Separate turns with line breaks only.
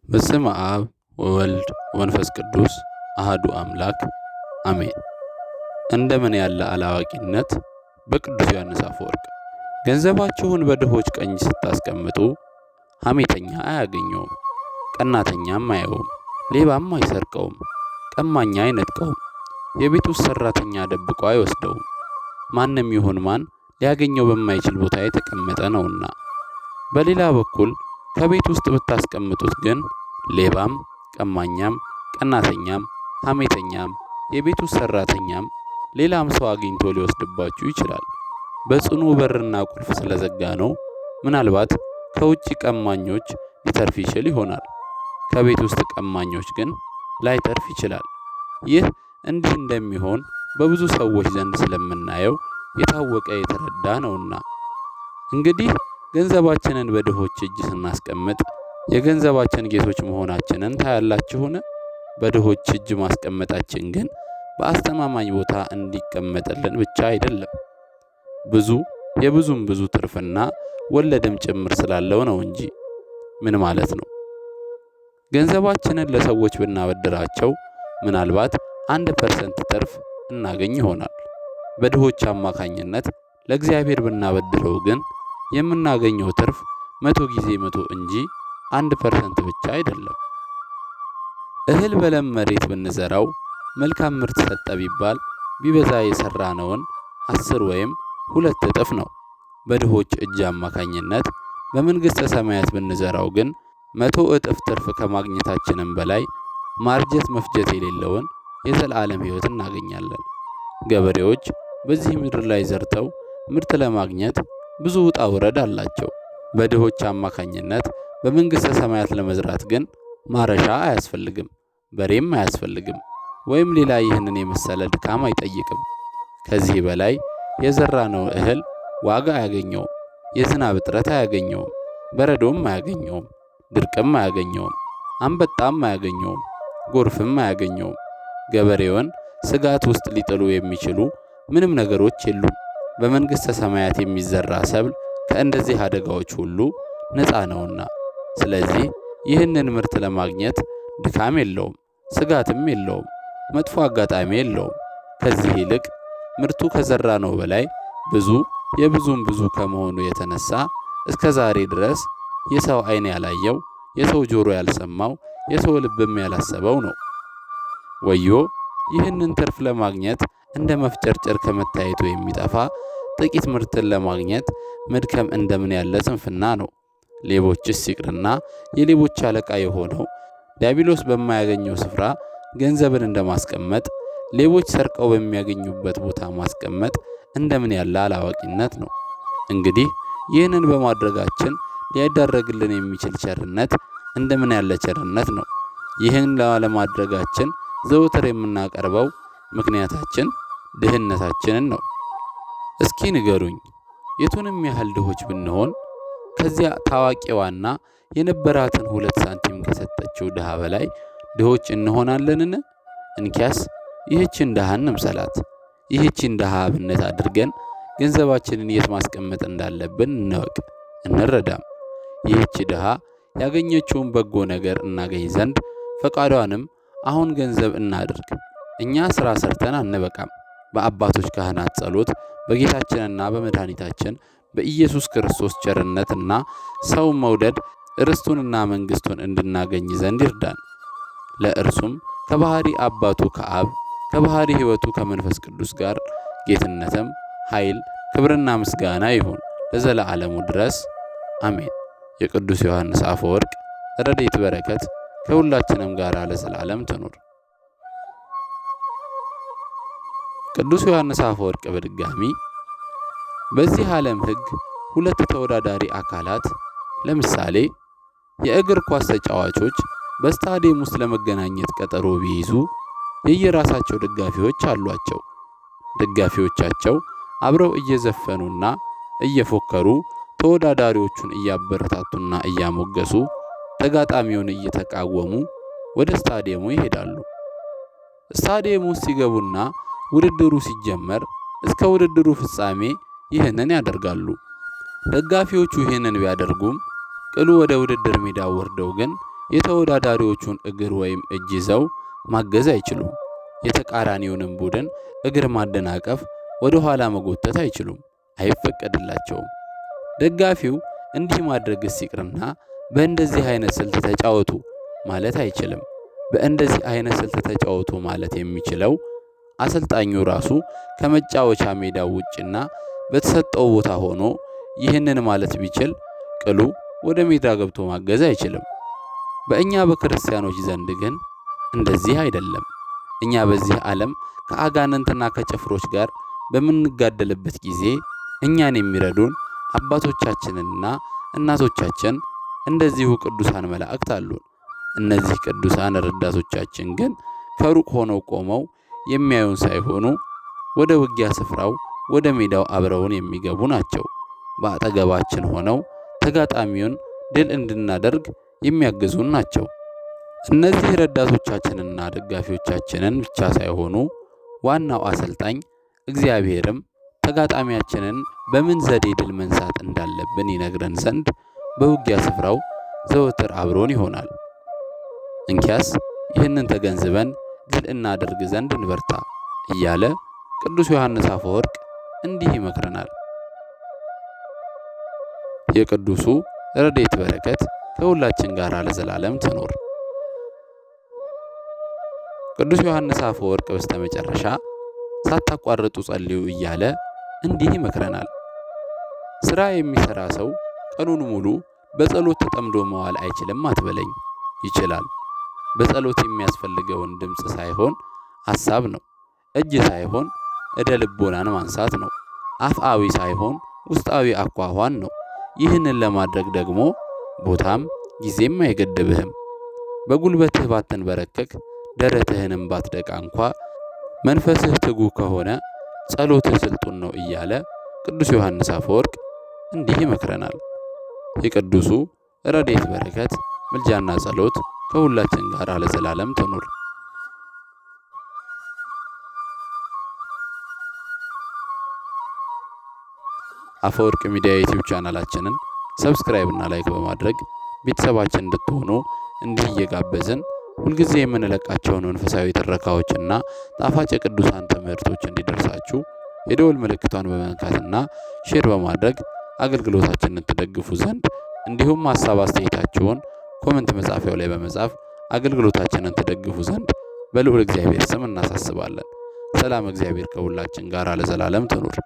በስመ አብ ወወልድ ወመንፈስ ቅዱስ አሐዱ አምላክ አሜን። እንደምን ያለ አላዋቂነት! በቅዱስ ዮሐንስ አፈወርቅ። ገንዘባችሁን በድሆች ቀኝ ስታስቀምጡ ሐሜተኛ አያገኘውም፣ ቀናተኛም አያየውም፣ ሌባም አይሰርቀውም፣ ቀማኛ አይነጥቀውም፣ የቤት ውስጥ ሠራተኛ ደብቆ አይወስደውም። ማንም ይሁን ማን ሊያገኘው በማይችል ቦታ የተቀመጠ ነውና። በሌላ በኩል ከቤት ውስጥ ብታስቀምጡት ግን ሌባም፣ ቀማኛም፣ ቀናተኛም፣ ሐሜተኛም፣ የቤት ውስጥ ሠራተኛም ሌላም ሰው አግኝቶ ሊወስድባችሁ ይችላል። በጽኑ በርና ቁልፍ ስለዘጋ ነው። ምናልባት ከውጭ ቀማኞች ሊተርፍ ይችል ይሆናል። ከቤት ውስጥ ቀማኞች ግን ላይተርፍ ይችላል። ይህ እንዲህ እንደሚሆን በብዙ ሰዎች ዘንድ ስለምናየው የታወቀ የተረዳ ነውና። እንግዲህ ገንዘባችንን በድሆች እጅ ስናስቀምጥ የገንዘባችን ጌቶች መሆናችንን ታያላችሁን? በድሆች እጅ ማስቀመጣችን ግን በአስተማማኝ ቦታ እንዲቀመጥልን ብቻ አይደለም፣ ብዙ የብዙም ብዙ ትርፍና ወለድም ጭምር ስላለው ነው እንጂ። ምን ማለት ነው? ገንዘባችንን ለሰዎች ብናበድራቸው ምናልባት 1% ትርፍ እናገኝ ይሆናል። በድሆች አማካኝነት ለእግዚአብሔር ብናበድረው ግን የምናገኘው ትርፍ 100 ጊዜ 100 እንጂ 1% ብቻ አይደለም። እህል በለም መሬት ብንዘራው መልካም ምርት ሰጠ ቢባል ቢበዛ የሰራነውን 10 ወይም 2 እጥፍ ነው። በድሆች እጅ አማካኝነት በመንግሥተ ሰማያት ብንዘራው ግን 100 እጥፍ ትርፍ ከማግኘታችንም በላይ ማርጀት መፍጀት የሌለውን የዘላለም ሕይወት እናገኛለን። ገበሬዎች በዚህ ምድር ላይ ዘርተው ምርት ለማግኘት ብዙ ውጣ ውረድ አላቸው። በድሆች አማካኝነት በመንግሥተ ሰማያት ለመዝራት ግን ማረሻ አያስፈልግም፣ በሬም አያስፈልግም፣ ወይም ሌላ ይህንን የመሰለ ድካም አይጠይቅም። ከዚህ በላይ የዘራነው እህል ዋጋ አያገኘውም፣ የዝናብ እጥረት አያገኘውም፣ በረዶም አያገኘውም፣ ድርቅም አያገኘውም፣ አንበጣም አያገኘውም፣ ጎርፍም አያገኘውም። ገበሬውን ስጋት ውስጥ ሊጥሉ የሚችሉ ምንም ነገሮች የሉም። በመንግሥተ ሰማያት የሚዘራ ሰብል ከእንደዚህ አደጋዎች ሁሉ ነፃ ነውና። ስለዚህ ይህንን ምርት ለማግኘት ድካም የለውም፣ ስጋትም የለውም፣ መጥፎ አጋጣሚ የለውም። ከዚህ ይልቅ ምርቱ ከዘራነው በላይ ብዙ የብዙም ብዙ ከመሆኑ የተነሳ እስከ ዛሬ ድረስ የሰው ዓይን ያላየው፣ የሰው ጆሮ ያልሰማው፣ የሰው ልብም ያላሰበው ነው። ወዮ ይህንን ትርፍ ለማግኘት እንደ መፍጨርጨር ከመታየቱ የሚጠፋ ጥቂት ምርትን ለማግኘት መድከም እንደምን ያለ ስንፍና ነው። ሌቦችስ ይቅርና የሌቦች አለቃ የሆነው ዲያብሎስ በማያገኘው ስፍራ ገንዘብን እንደማስቀመጥ ሌቦች ሰርቀው በሚያገኙበት ቦታ ማስቀመጥ እንደምን ያለ አላዋቂነት ነው። እንግዲህ ይህንን በማድረጋችን ሊያዳረግልን የሚችል ቸርነት እንደምን ያለ ቸርነት ነው። ይህን ላለማድረጋችን ዘወትር የምናቀርበው ምክንያታችን ድህነታችንን ነው። እስኪ ንገሩኝ፣ የቱንም ያህል ድሆች ብንሆን ከዚያ ታዋቂዋና የነበራትን 2 ሳንቲም ከሰጠችው ድሃ በላይ ድሆች እንሆናለንን? እንኪያስ ይህችን ድሃ እንምሰላት። ይህችን ድሃ አብነት አድርገን ገንዘባችንን የት ማስቀመጥ እንዳለብን እንወቅ፣ እንረዳም። ይህች ድሃ ያገኘችውን በጎ ነገር እናገኝ ዘንድ ፈቃዷንም አሁን ገንዘብ እናድርግ። እኛ ሥራ ሰርተን አንበቃም። በአባቶች ካህናት ጸሎት በጌታችንና በመድኃኒታችን በኢየሱስ ክርስቶስ ቸርነትና ሰው መውደድ ርስቱንና መንግሥቱን እንድናገኝ ዘንድ ይርዳን። ለእርሱም ከባህሪ አባቱ ከአብ ከባህሪ ሕይወቱ ከመንፈስ ቅዱስ ጋር ጌትነትም ኃይል ክብርና ምስጋና ይሁን ለዘላለሙ ድረስ አሜን። የቅዱስ ዮሐንስ አፈወርቅ ረድኤት በረከት ከሁላችንም ጋር ለዘላለም ትኑር። ቅዱስ ዮሐንስ አፈወርቅ በድጋሚ በዚህ ዓለም ሕግ ሁለት ተወዳዳሪ አካላት ለምሳሌ የእግር ኳስ ተጫዋቾች በስታዲየም ውስጥ ለመገናኘት ቀጠሮ ቢይዙ የየራሳቸው ደጋፊዎች አሏቸው። ደጋፊዎቻቸው አብረው እየዘፈኑና እየፎከሩ ተወዳዳሪዎቹን እያበረታቱና እያሞገሱ ተጋጣሚውን እየተቃወሙ ወደ ስታዲየሙ ይሄዳሉ። ስታዲየሙ ውስጥ ሲገቡና ውድድሩ ሲጀመር እስከ ውድድሩ ፍጻሜ ይህንን ያደርጋሉ። ደጋፊዎቹ ይህንን ቢያደርጉም ቅሉ ወደ ውድድር ሜዳ ወርደው ግን የተወዳዳሪዎቹን እግር ወይም እጅ ይዘው ማገዝ አይችሉም። የተቃራኒውንም ቡድን እግር ማደናቀፍ፣ ወደ ኋላ መጎተት አይችሉም፣ አይፈቀድላቸውም። ደጋፊው እንዲህ ማድረግስ ይቅርና በእንደዚህ አይነት ስልት ተጫወቱ ማለት አይችልም። በእንደዚህ አይነት ስልት ተጫወቱ ማለት የሚችለው አሰልጣኙ ራሱ ከመጫወቻ ሜዳው ውጭና በተሰጠው ቦታ ሆኖ ይህንን ማለት ቢችል ቅሉ ወደ ሜዳ ገብቶ ማገዝ አይችልም። በእኛ በክርስቲያኖች ዘንድ ግን እንደዚህ አይደለም። እኛ በዚህ ዓለም ከአጋንንትና ከጭፍሮች ጋር በምንጋደልበት ጊዜ እኛን የሚረዱን አባቶቻችንና እናቶቻችን እንደዚሁ ቅዱሳን መላእክት አሉን። እነዚህ ቅዱሳን ረዳቶቻችን ግን ከሩቅ ሆነው ቆመው የሚያዩን ሳይሆኑ ወደ ውጊያ ስፍራው ወደ ሜዳው አብረውን የሚገቡ ናቸው። በአጠገባችን ሆነው ተጋጣሚውን ድል እንድናደርግ የሚያግዙን ናቸው። እነዚህ ረዳቶቻችንና ደጋፊዎቻችንን ብቻ ሳይሆኑ ዋናው አሰልጣኝ እግዚአብሔርም ተጋጣሚያችንን በምን ዘዴ ድል መንሳት እንዳለብን ይነግረን ዘንድ በውጊያ ስፍራው ዘወትር አብሮን ይሆናል። እንኪያስ ይህንን ተገንዝበን ድል እናደርግ ዘንድ እንበርታ እያለ ቅዱስ ዮሐንስ አፈወርቅ እንዲህ ይመክረናል። የቅዱሱ ረድኤት በረከት ከሁላችን ጋር ለዘላለም ትኖር። ቅዱስ ዮሐንስ አፈወርቅ በስተመጨረሻ ሳታቋርጡ ጸልዩ እያለ እንዲህ ይመክረናል። ስራ የሚሰራ ሰው ቀኑን ሙሉ በጸሎት ተጠምዶ መዋል አይችልም አትበለኝ። ይችላል። በጸሎት የሚያስፈልገውን ድምፅ ሳይሆን ሐሳብ ነው። እጅ ሳይሆን እደ ልቦናን ማንሳት ነው። አፍአዊ ሳይሆን ውስጣዊ አኳኋን ነው። ይህንን ለማድረግ ደግሞ ቦታም ጊዜም አይገድብህም። በጉልበትህ ባትንበረከክ ደረትህንም ባትደቃ እንኳ መንፈስህ ትጉህ ከሆነ ጸሎትህ ስልጡን ነው እያለ ቅዱስ ዮሐንስ አፈወርቅ እንዲህ ይመክረናል። የቅዱሱ ረድኤት በረከት ምልጃና ጸሎት ከሁላችን ጋር ለዘላለም ትኑር። አፈወርቅ ሚዲያ ዩቲዩብ ቻናላችንን subscribe እና like በማድረግ ቤተሰባችን እንድትሆኑ እንዲህ እየጋበዝን ሁልጊዜ የምንለቃቸውን መንፈሳዊ ትረካዎችና ጣፋጭ የቅዱሳን ትምህርቶች እንዲደርሳችሁ የደወል ምልክቷን በመንካትና share በማድረግ አገልግሎታችንን ትደግፉ ዘንድ እንዲሁም ሀሳብ አስተያየታችሁን comment መጻፊያው ላይ በመጻፍ አገልግሎታችንን ትደግፉ ዘንድ በልዑል እግዚአብሔር ስም እናሳስባለን። ሰላም እግዚአብሔር ከሁላችን ጋር ለዘላለም ትኑር።